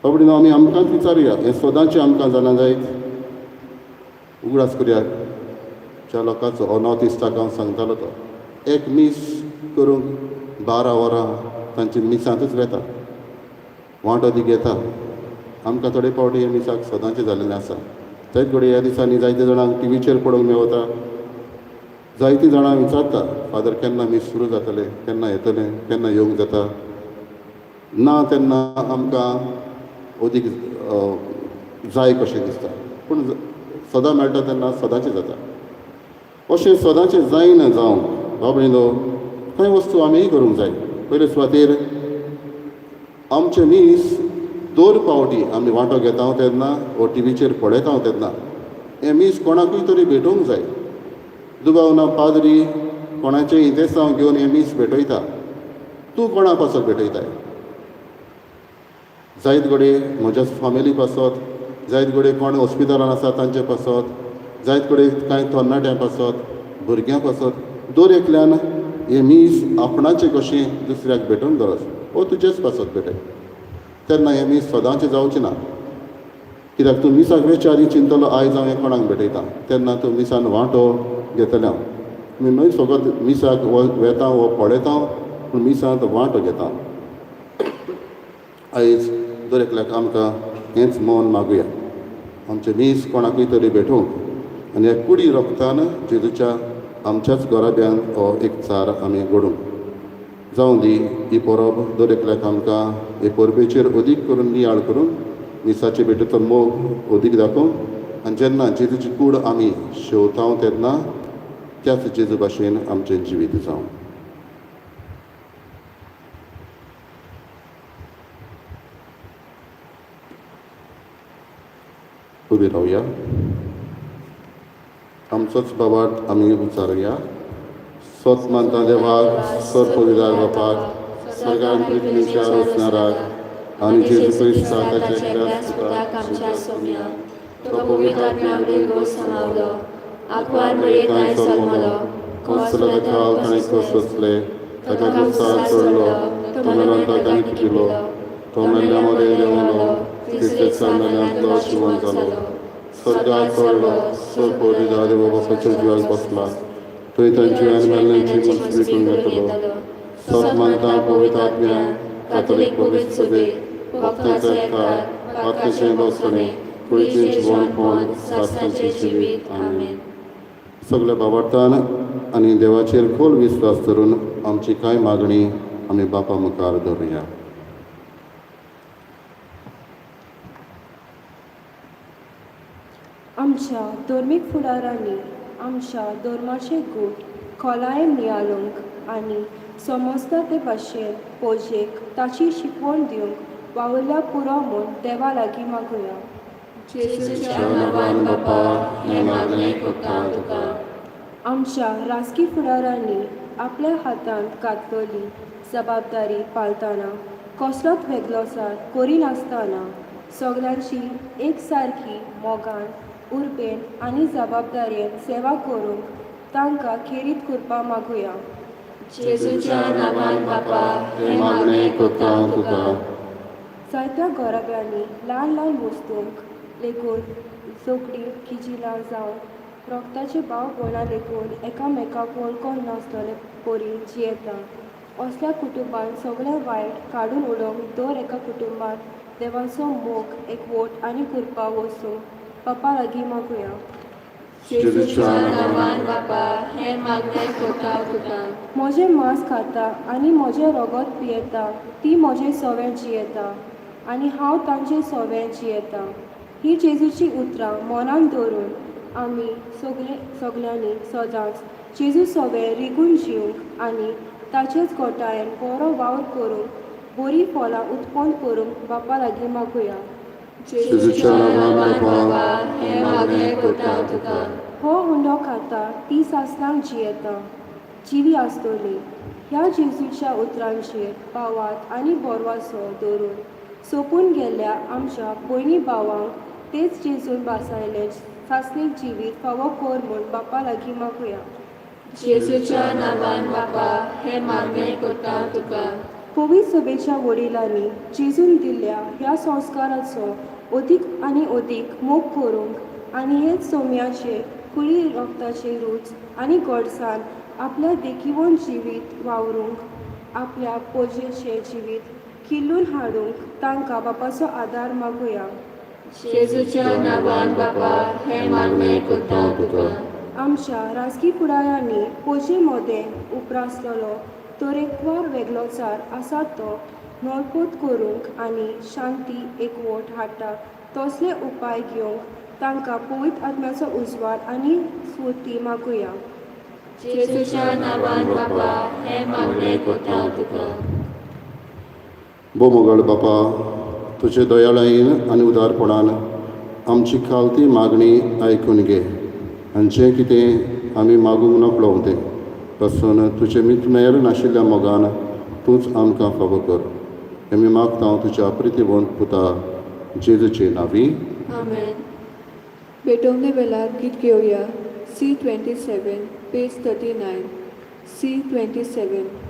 बाबडीनो, आमी आमकांच विचारुया, हें सदांचें आमकां जालां जायत? उगडास करुया ज्या लोकांचो हो नॉर्थ इस्टाक हांव सांगतालो, तो एक मीस करूंक 12 वरां तांचे मिसांतूच वेता, वांटो ती घेता. आमकां थोडे फावटी हे मिसाक सदांचें जाल्लें आसा. थंयच घडये ह्या दिसांनी जायते जाणांक टिवीचेर पळोवंक मेवता. जायतीं जाणां विचारता, फादर केन्ना मीस सुरू जातलें, केन्ना येतलें, केन्ना येवंक जाता ना? तेन्ना आमकां अदीक जाय कशें दिसता, पूण सदां मेळटा तेन्ना सदांचें जाता. अशें सदांचें जायना जावंक बाबडीनो, कांय वस्तू आमीय करूंक जाय. पयले सुवातेर आमचें मीस दर फावटी आमी वांटो घेता तेन्ना वो टिवीचेर पळयता तेन्ना हें मीस कोणाकूय तरी भेटोवंक जाय. दुबाव ना, पाद्री कोणाचें इंतेसांव घेवन हें मीस भेटयता. तूं कोणा पासत भेटयताय? जायत घडये म्हज्या फामिली पासत, जायत घडये कोण हॉस्पिटलान आसा तांचे पासत, जायत घडये कांय तरणाट्यां पासत, भुरग्यां पासत. दर एकल्यान हें मीस आपणाचें कशें दुसऱ्याक भेटोवंक गरज वो तुजेच पासत भेटय. तेन्ना हें मीस सदांचें जावचें ना, कित्याक तूं मिसाक वेच्या आदीं चिंतलो, आयज हांव हें कोणाक भेटयता, तेन्ना तूं मिसान वांटो घेतलें हांव. आमी न्हय फकत मिसाक वेता वो पळयता, पूण मिसांत वांटो घेता. आयज दर एकल्याक आमकां हेंच मन मागुया, आमचें मीस कोणाकूय तरी भेटोवंक आनी ह्या कुडी रोगतान जेजूच्या आमच्याच घराब्यान हो एक चार आमी घडूंक जावं दी. ही परब दर एकल्याक आमकां हे परबेचेर अदीक करून नियाळ करून मिसाचे भेटेचो मोग अदीक दाखोवंक, आनी जेन्ना जेजूची कूड आमी शेवता तेन्ना त्याच जेजू भाशेन आमचें जिवीत जावं. उबी रावया, आमचोच बाबाट आमी उचारुया. सत मानता देवाक, सर पविदार बापाक, स्वर्गान पृथ्वीच्या रचणाराक, आनी जेजू क्रिस्ताक ताच्या एकल्याच पुताक, आमच्या सोम्या, तो पवित्र आत्म्या गोस समावलो, आंकवार मरियेताय जल्मलो, कोसला खाल ताणें सोंसले, ताका कुर्सार चडलो, तो मेल्यान ताका किपिलो, तो मेल्ल्या मदें देंवलो, तिसरे दिसा मेल्ल्यांतलो जिवंत जालो, स्वर्गार चडलो, सर पविदार देवा बापाच्या जिवाक बसला, थंय तांची आनी मेल्ल्यांची मुसबी करूंक येतलो. सत मानता पवित्र आत्म्या कातोलीक पवित्र सभेक भक्तांचो एकठार पातकाचें भोगसणें कुडीचें जिवनपण सासणाचें जिवीत. आमेन. सगल्या बाबार्थान आनी देवाचेर खोल विस्वास धरून आमची कांय मागणी आमी बापा मुखार दवरुया. आमच्या धर्मीक फुडारांनी आमच्या धर्माचे गूट खोलायेन नियाळूंक आनी समजता ते भाशेन पोजेक ताची शिकवण दिवंक वावुरल्या पुरो म्हूण देवा लागीं मागुया. जेजूच्या नांवान बापा, हें मागणें करता तुका. आमच्या राजकी फुडारांनी आपल्या हातांत घातलेली जबाबदारी पाळतना कसलोच वेगळोसार करिनासतना सगल्यांची एक सारकी मोगान, उर्बेन आनी जबाबदारेन सेवा करूंक तांकां खेरीत करपाक मागुया. जेजूच्या नांवान बापा, हें मागणें करता तुका. जायत्या घराब्यांनी ल्हान ल्हान वस्तूंक लेगून झगडीं, किजिलां जावं रगताचे भाव भयणां लेगून एकामेकाक वळखून नासतले परी जियेता. असल्या कुटुंबान सगळें वायट काडून उडोवंक दर एका कुटुंबान देवाचो मोग, एकवट आनी कृपा वसूंक बापा लागीं मागुया. जेजूच्या नांवान बापा, हें मागणें करता तुका. म्हजें मांस खाता आनी म्हजें रगत पियेता ती म्हजें सवें जियेता आनी हांव तांचे सवें जियेता. ही जेजूची उतरां मनान दवरून आमी सगळे सगल्यांनी सदांच जेजू सवें रिगून जिवंक आनी ताचेच घटायेन बरो वावर करूंक, बरीं फळां उत्पन्न करूंक बापा लागीं मागुया. जेजूच्या नांवान बापा, हें मागणें करता तुका. हो उंडो खाता ती सासणाक जियेता, जिवी आसतली. ह्या जेजूच्या उतरांचेर पावात आनी बोरवासो दवरून सोंपून गेल्ल्या आमच्या भयणी भावांक तेच जेजून भासायलें सासणीक जिवीत फावो कर म्हूण बापा लागीं मागुया. जेजूच्या नांवान बापा, हें मागणें करता तुका. पवित्र सभेच्या वडिलांनी जेजून दिल्ल्या ह्या संस्काराचो अदीक आनी अदीक मोग करूंक आनी हेच सोम्याचे कुळी रगताचे रूच आनी गोडसान आपल्या देखिवन जिवीत वावरूंक, आपल्या पोजेचें जिवीत किल्लून हाडूंक तांकां बापाचो आदार मागुया. जेजूच्या नांवान बापा, हें मागणें करता तुका. आमच्या राजकी फुडारांनी पोजे मदें उप्रासलेलो तरेकवार वेगळोचार आसा तो नळपोत करूंक आनी शांती, एकवट हाडटा तसले उपाय घेवंक तांकां पवित्र आत्म्याचो उजवाड आनी स्फुर्ती मागुया. जेजूच्या नांवान बापा, हें मागणें करता तुका. भोव मोगाळ बापा, तुजे दयाळायेन आनी उदारपणान आमची खालती मागणी आयकून घे आनी जें कितें आमी मागूंक नकळो तें पासून तुजें मितमेर नाशिल्ल्या मोगान तूंच आमकां फावो कर. हें आमी मागता तुज्या प्रितीवंत पुता जेजूचे नांवी. आमेन. भेटवणे वेळार गीत घेवया C 27, page 39, C 27. Mediterranea.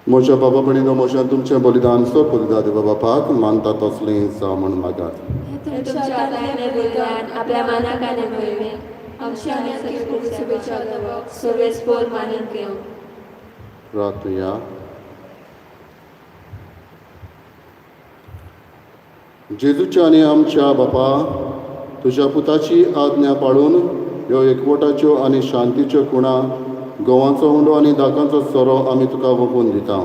म्हज्या बाबा भयणीनो, म्हज्यान तुमचें बलिदान सो पवित्र देवा बापाक मानता तसलें जावं म्हूण मागात. तुमच्या हातांतलें बलिदान आपल्या मानाक आनी मोहिमेक आमच्या आनी सगळ्या सभेच्या देवाक सर्वेस्पोर मानून घेवं. प्रार्थुया. जेजूच्या आनी आमच्या बापा, तुज्या पुताची आज्ञा पाळून ह्यो एकवटाच्यो आनी शांतीच्यो खुणा, गोवांचो उंडो आनी दाकांचो सोरो आमी तुका ओंपून दिता.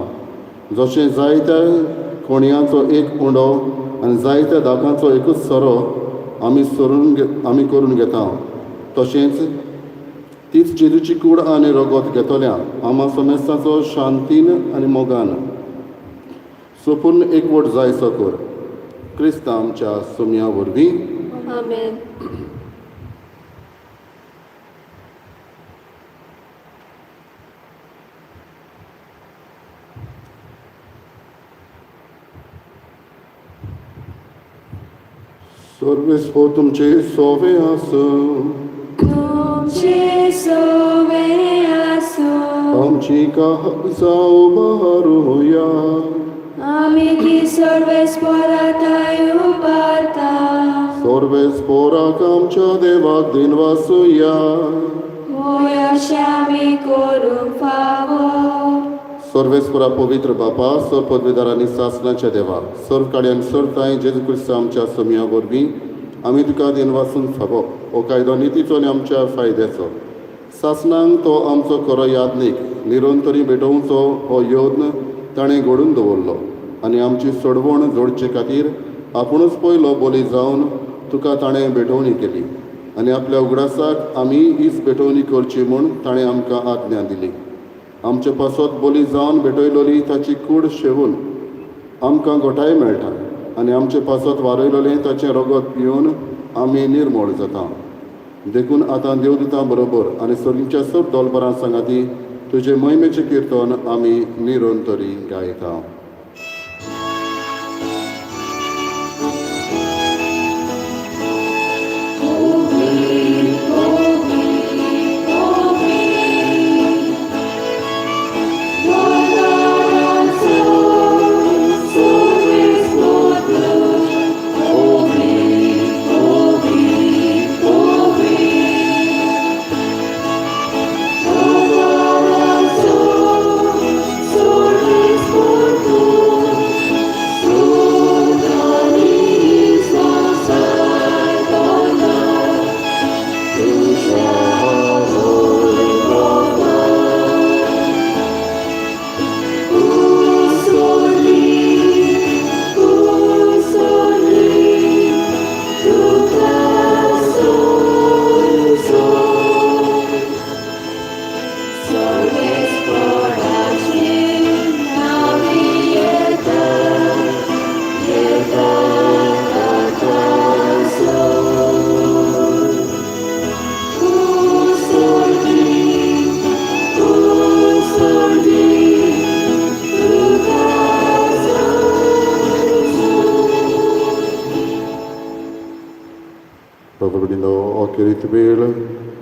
जशें जायत्या कोणयांचो एक उंडो आनी जायत्या दाकांचो एकूच सोरो आमी सरून आमी करून घेता, तशेंच तीच जेजूची कूड आनी रगत घेतल्या आमा समेस्तांचो शांतीन आनी मोगान सोपूर्ण एकवट जायसो कर, क्रिस्त आमच्या सोम्या वरवीं. आमेन. सर्वेस्पोर तुमचे सोवे आसूं. तुमचे सोवे आसूं. आमची जावं बारुया. आमी ती सर्वेस्पोराताय उबारता. सर्वेस्पोराक आमच्या देवाक दिनवासुया. होय, अशें आमी करूंक फावो. सर्वेस्पोरा पवित्र बापा, सर्व पदवीदार आनी सासणाच्या देवा, सर्व काडयान सर्व तांय जेजू क्रिस्त आमच्या सोमया वरवीं आमी तुका दिनवासून फावो. हो कायदो नितीचो आनी आमच्या फायद्याचो. सासणांक तो आमचो खरो यादनीक निरंतरी भेटोवचो हो यत्न ताणें घडून दवरलो आनी आमची सोडवण जोडचे खातीर आपुणूच पयलो बोली जावन तुका ताणें भेटवणी केली आनी आपल्या उगडासाक आमी हीच भेटवणी करची म्हूण ताणें आमकां आज्ञा दिली. आमचे पासत बोली जावन भेटयलोली ताची कूड शेवून आमकां गोठाय मेळटा आनी आमचे पासत वारयलोलें ताचें रगत पिवन आमी निर्मोळ जाता. देखून आतां देवदुतां बरोबर आनी सर्गीच्या सब दोलबरां सांगाती तुजे मोहिमेचें किर्तन आमी निरंतरी गायता. बाबा अखेरीत वेळ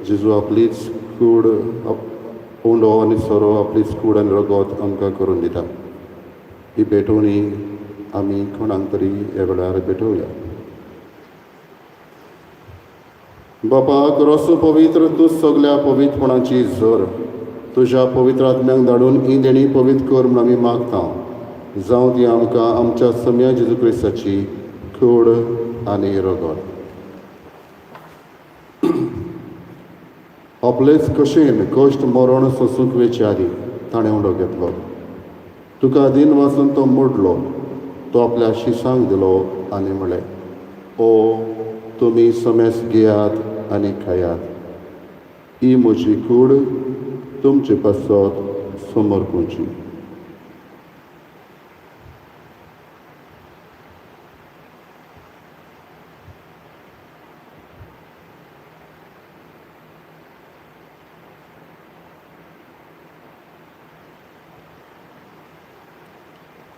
जेजू आपलीच कूड उंडो आनी सोरो आपलीच कूड आनी रगत आमकां करून दिता. ही भेटवणी आमी कोणाक तरी ह्या वेळार भेटोवया. बापा रोसो पवित्र, तूं सगल्या पवित्रपणाची झर, तुज्या पवित्र आत्म्यांक धाडून ही देणी पवित्र कर म्हूण आमी मागता. जावं ती आमकां आमच्या सम्या जेजू क्रिस्ताची कूड आनी रगत. आपलेच कशेन कश्ट मरण सोसूंक वेचे आदी ताणें उंडो घेतलो, तुका दिन वाचून तो मोडलो, तो आपल्या शिसांक दिलो आनी म्हणलें, ओ तुमी समेस घेयात आनी खायात, ही म्हजी कूड तुमचे पासत समर्पूची.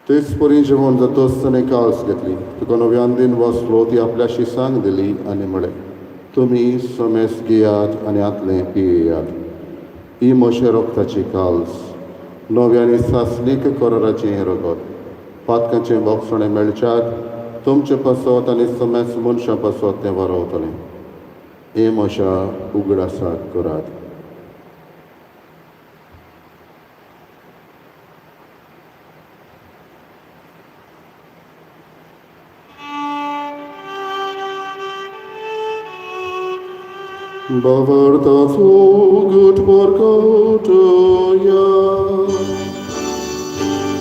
तेच परी जेवण जातच ताणें काल्स घेतली, तुका नव्यान दिन वाचलो, ती आपल्या शिसांक दिली आनी म्हणलें, तुमी समेस घेयात आनी आतलें पियेयात, ही म्हज्या रक्ताची काल्स, नव्या आनी सासणीक कराराचें हें रगत. पातकांचें बोगसणें मेळच्याक तुमचे पासत आनी समेस्त मनशां पासत तें वरवतलें. हें म्हज्या उगडासाक करात. भावार्थाचो उगट परगटया.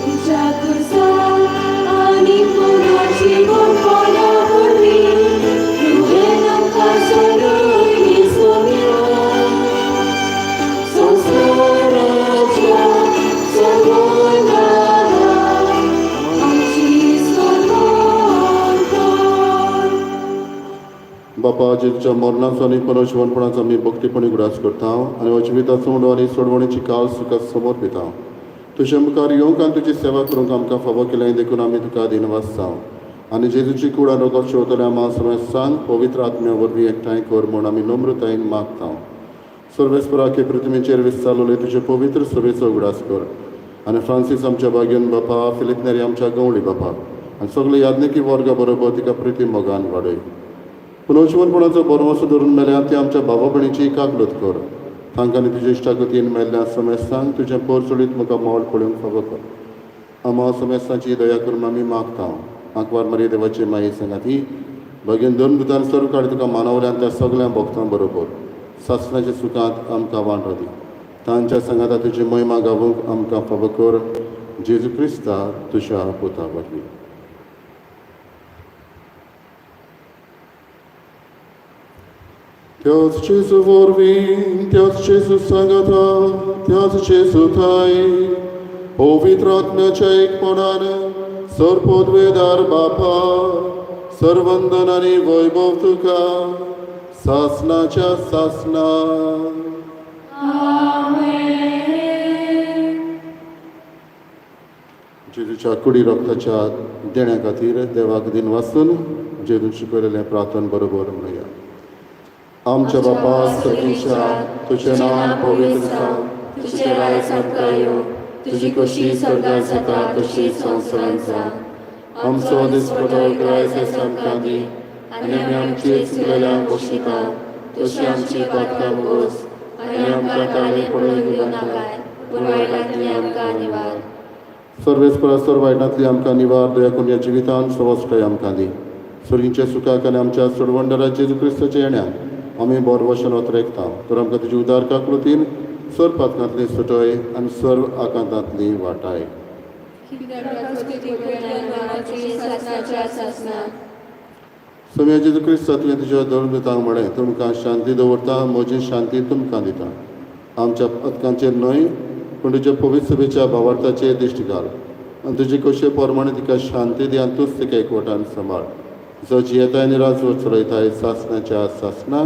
तुज्या खुर्सार आनी पुनर्जिवणपणा वरवीं तुवें आमकां सोडयली सोम्या. संवसाराच्या सोडवणारा, आमची सोडवण कर. बापा, जेजूच्या मरणाचो आनी पुनर्जिवणपणाचो आमी भक्तीपणी उगडास करता आनी हो जिविताचो उंडो आनी सोडवणीची काल तुका समर्पिता. तुजे मुखार येवंक आनी तुजी सेवा करूंक आमकां फावो केलें देखून आमी तुका दिनवास जावं आनी जेजूची कूड आनी रगत शेवतल्या आमा समेस्तांक पवित्र आत्म्या वरवीं एकठांय कर म्हूण आमी नम्रतायेन मागता. सर्वेस्पराके पृथ्वीचेर विस्तारलेले तुजे पवित्र सभेचो उगडास कर आनी फ्रांसीस आमच्या भाग्यन बापा, फिलीप नेरी आमच्या गवळी बापा आनी सगळे याज्ञिकी वर्गा बरोबर तिका प्रिती मोगान वाडय. पुनर्जिवणपणाचो भरवंसो धरून मेल्या ती आमच्या भावा भयणीची काकलूत कर. तांकां आनी तुज्या इश्टागतीन मेल्ल्या समेस्तांक तुजें पोरचोळीत म्हाका मोल पळोवंक फावो कर. आमा समेस्तांची दया करून आमी मागता. आंकवार मारी देवाची माई सांगाती भगीन दोन दुतान सर्व काळ तुका मानवल्यान त्या सगळ्या भक्तां बरोबर सासणाच्या सुखांत आमकां वांटो दी. तांच्या सांगाता तुजी महिमा गावूंक आमकां फावो कर. जेजू क्रिस्ता तुज्या पुता वरवीं. त्याच जेजू वरवीं, त्याच जेजू सांगाता, त्याच जेजू थाय पवित्र आत्म्याच्या एकपणान सर्वपदवेदार बापा, सर्वंदन आनी वैभव तुका सासनाच्या सासना. जेजूच्या कुडी रक्ताच्या देण्या खातीर देवाक दिन वाचून जेजून शिकयलेलें प्रार्थन बरोबर म्हणया. आमच्या बापा सर्गीच्या, तुजें नांव पवित्र जावं, तुजें राज आमकां येवं, तुजी खोशी स्वर्गात जाता तशी संवसारांत जावं. आमचो दिसपटो ग्रायस आमकां दी आनी आमी आमची चुकलेल्यांक बक्षिता तशी आमची पातकां बोस आनी आमकां ताळे पडून दिवं नाकाय, पूण वायटांतली आमकां निवार. सर्वेस्परा सर्व वायटांतली आमकां निवार. दया करून ह्या जिवितान सवस्काय आमकां दी. सर्गींच्या सुखाक आनी आमच्या सोडवणदारा जेजू क्रिस्ताच्या येण्यान आमी बरवशन वतरेकता. तर आमकां तुजी उदार काकळुतीन सर्व पातकांतली सुटय आनी सर्व आकांतांतली वाटाय. सासनाच्या सासना. सोम्या जेजू क्रिस्त, तुवें तुज्या धर्मदूतांक म्हळें, तुमकां शांती दवरता, म्हजी शांती तुमकां दिता. आमच्या पथकांचेर न्हय पूण तुज्या पवित्र सभेच्या भावार्थाचेर दिश्टी घाल आनी तुजे कशे प्रमाणे तिका शांती दी आनी तूंच तिका एकवटान सांबाळ, जो जियेताय आनी राजवट चलयताय सासनाच्या सासना.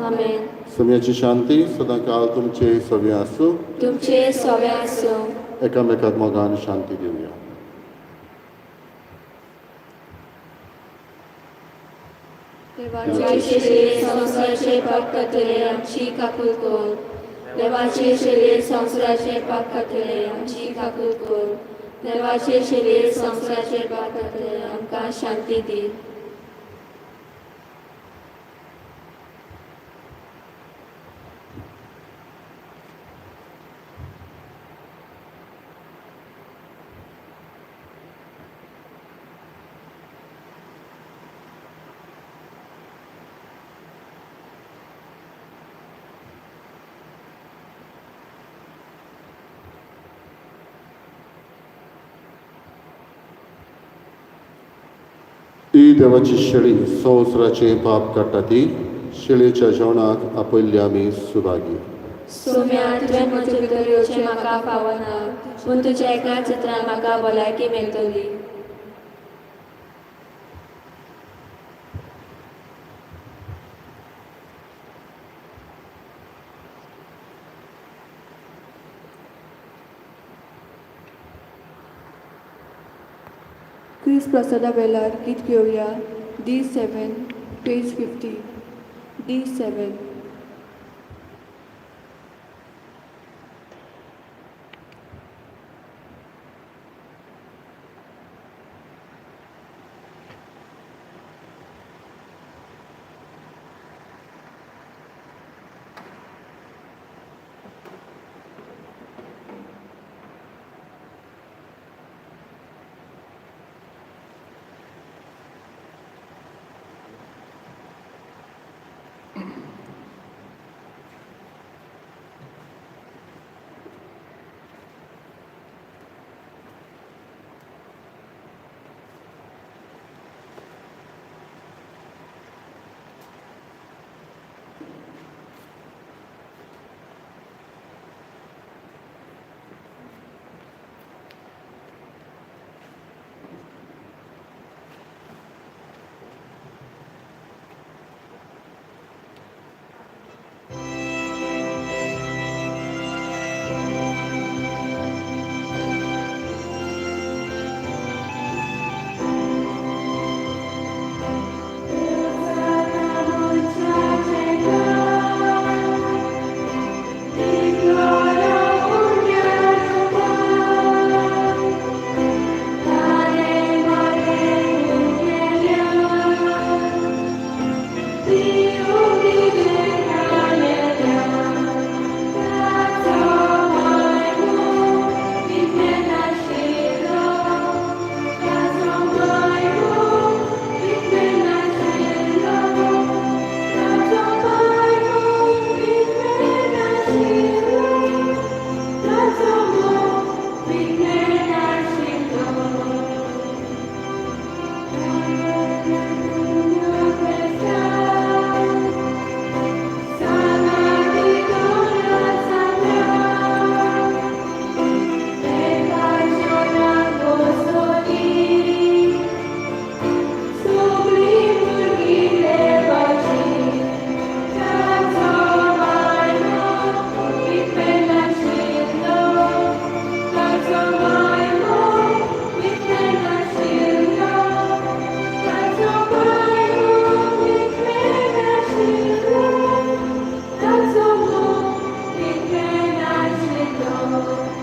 आमेन. सोम्याची शांती सदां काल तुमचे सगळें आसूं. तुमचे सवे आसूं. एकामेकाक मोगान शांती दिवया. देवाचे शेले संवसाराचे पाप कातले, आमची काकूत कर. देवाचे शेले संवसाराचे पाप कातले, आमची काकूत कर. देवाचे शेले संवसाराचे पाप कातले, आमकां शांती दी. ही देवाची शेळी संवसाराचें पाप काडटा ती शेळयेच्या जेवणाक आपयल्ली आमी सुभागी. सोम्या, तुवें म्हजे भितर येवचें म्हाका फावना, पूण तुज्या एका चित्रान म्हाका भलायकी मेळटली. क्रिस्त प्रसादा वेळार गीत घेवया D7 page 50 D7. उंडो.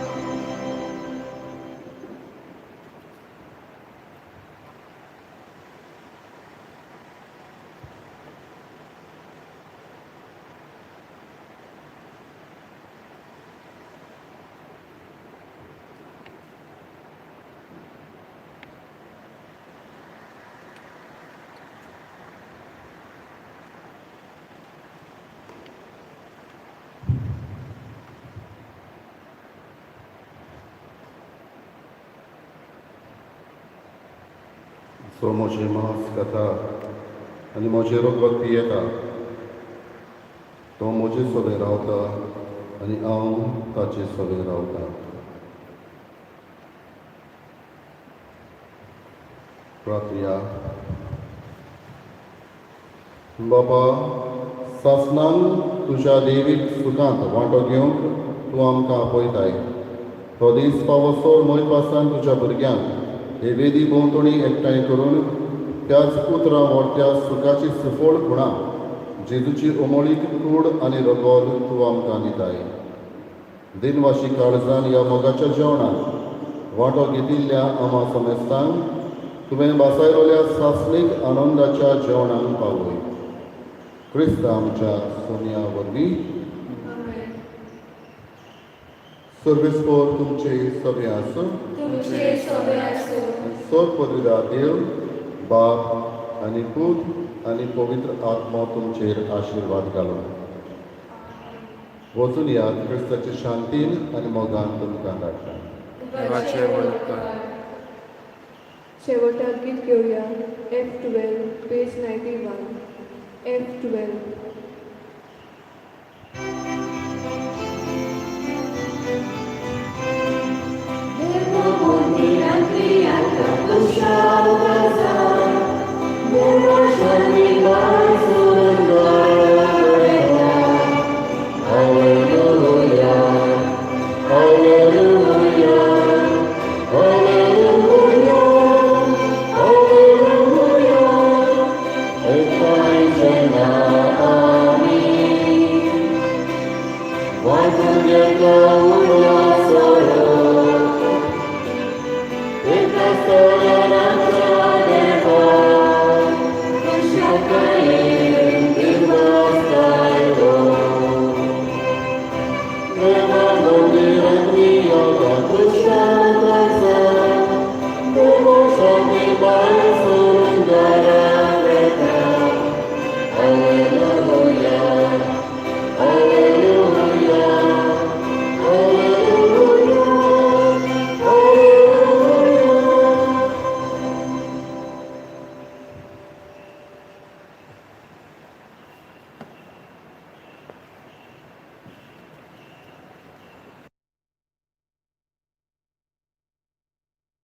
सो म्हजें मांस खाता आनी म्हजें रगत पियेता तो म्हजे सवें रावता आनी हांव ताचे सवें रावता. प्रार्थया. बाबा, सासणान तुज्या देवीक सुखांत वांटो घेवंक तूं आमकां आपयताय. तो दीस पावसो मोयपासान तुज्या भुरग्यांक हे वेदी भोंवतणी एकठांय करून त्याच उतरां व्हरत्या सुखाची सुफळ खुणा जेजूची उमळीक कूड आनी रगत तूं आमकां दिताय. दिनवाशी काळजान ह्या मोगाच्या जेवणांत वांटो घेतिल्ल्या आमा समेस्तांक तुवें बासायलोल्या सासणीक आनंदाच्या जेवणाक पावय. क्रिस्त आमच्या सोनिया वरवीं. सर्वेस्पोर तुमचे सगळे आसूं. तुमचे सगळे आसूं. सोर पदवीदार देव बाप आनी पूत आनी पवित्र आत्मो तुमचेर आशिर्वाद घालूं. वचून यात क्रिस्ताचे शांतीन आनी मोगान तुमकां धाडटा. देवाचे व्हड उपकार. शेवटाक गीत घेवया F12 page 91 F12. Krishna.